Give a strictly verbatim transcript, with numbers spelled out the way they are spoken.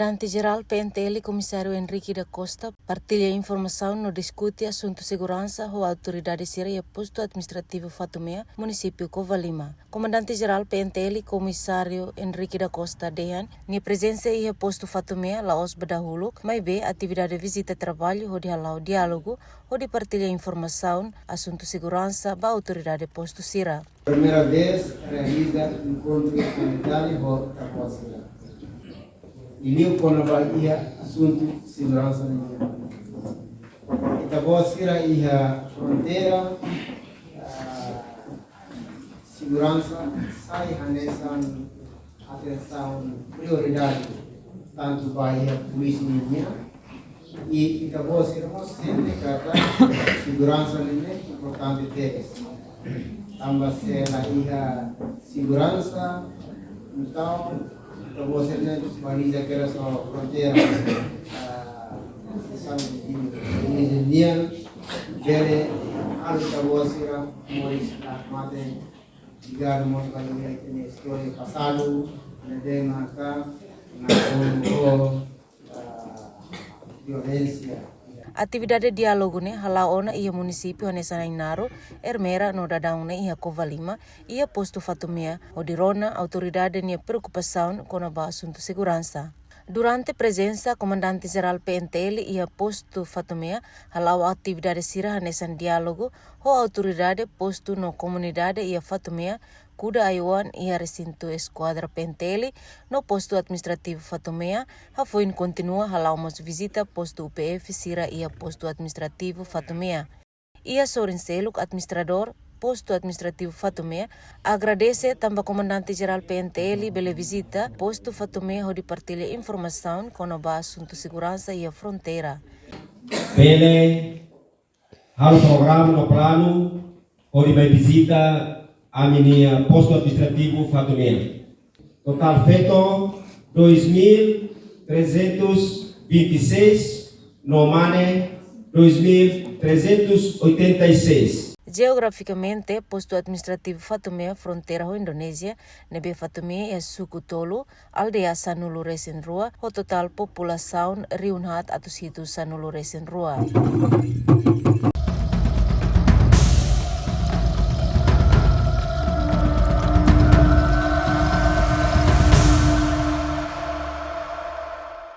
Komandante Jerál P N T L, Komisáriu Henrique da Costa, partilla informasaun no diskute asuntu seguransa ho autoridade sira iha Postu Administrativu Fatumea, Munisípiu Covalima. Komandante Jerál P N T L, Komisáriu Henrique da Costa dehan, nia prezensa iha Postu Fatumea la'ós ba dahuluk, maibé atividade vizita traballu hodi hala'o diálogu hodi partilla informasaun asuntu seguransa ba autoridade postu sira. Primeira vez realiza encontro comunitário ho ita-boot sira. Liuliu kona-ba iha asuntu seguransa nian. Ita-boot sira iha fronteira, ah, seguransa sai hanesan atensaun prioridade, tantu ba iha polísia nian, i ita-boot sira mós sente katak seguransa ne'e importante tebes. Tanba se la iha seguransa, entaun ita-boot sira ne'e baliza kedas ho fronteira, ah, sesaun de polísia nian, bele halo ita-boot sira moris, ah, mate ligadu mós ba ita-nia istória pasadu, ne'ebé maka nakonu ho, ah, violénsia. Atividade diálogu ne'e hala'o ona iha munisípiu hanesan Ainaro, Ermera no daudaun ne'e iha Covalima, iha Postu Fatumea, hodi rona autoridade nia preokupasaun kona-ba asuntu seguransa. Durante prezensa Komandante Jerál P N T L iha Postu Fatumea, hala'o atividade sira hanesan diálogu ho autoridade postu no komunidade iha Fatumea, kuda ai-oan iha resintu Eskuadra P N T L no Postu Administrativu Fatumea, hafoin kontinua hala'o mós vizita postu U P F sira iha Postu Administrativu Fatumea. Iha sorin seluk, administradór Postu Administrativu Fatumea agradese tanba Komandante Jerál P N T L bele vizita Postu Fatumea hodi partilla informasaun kona-ba asuntu seguransa iha fronteira. Bele halo programa no planu hodi mai vizita ami-nia Postu Administrativu Fatumea. Totál feto dois mil trezentos vinte e seis, no mane dois mil trezentos oitenta e seis. Jeografikamente, Postu Administrativu Fatumea fronteira ho Indonézia, ne'ebé Fatumea iha suku tolu, aldeia sanulu-resin-rua, ho totál populasaun rihun haat atus hitu sanulu-resin-rua.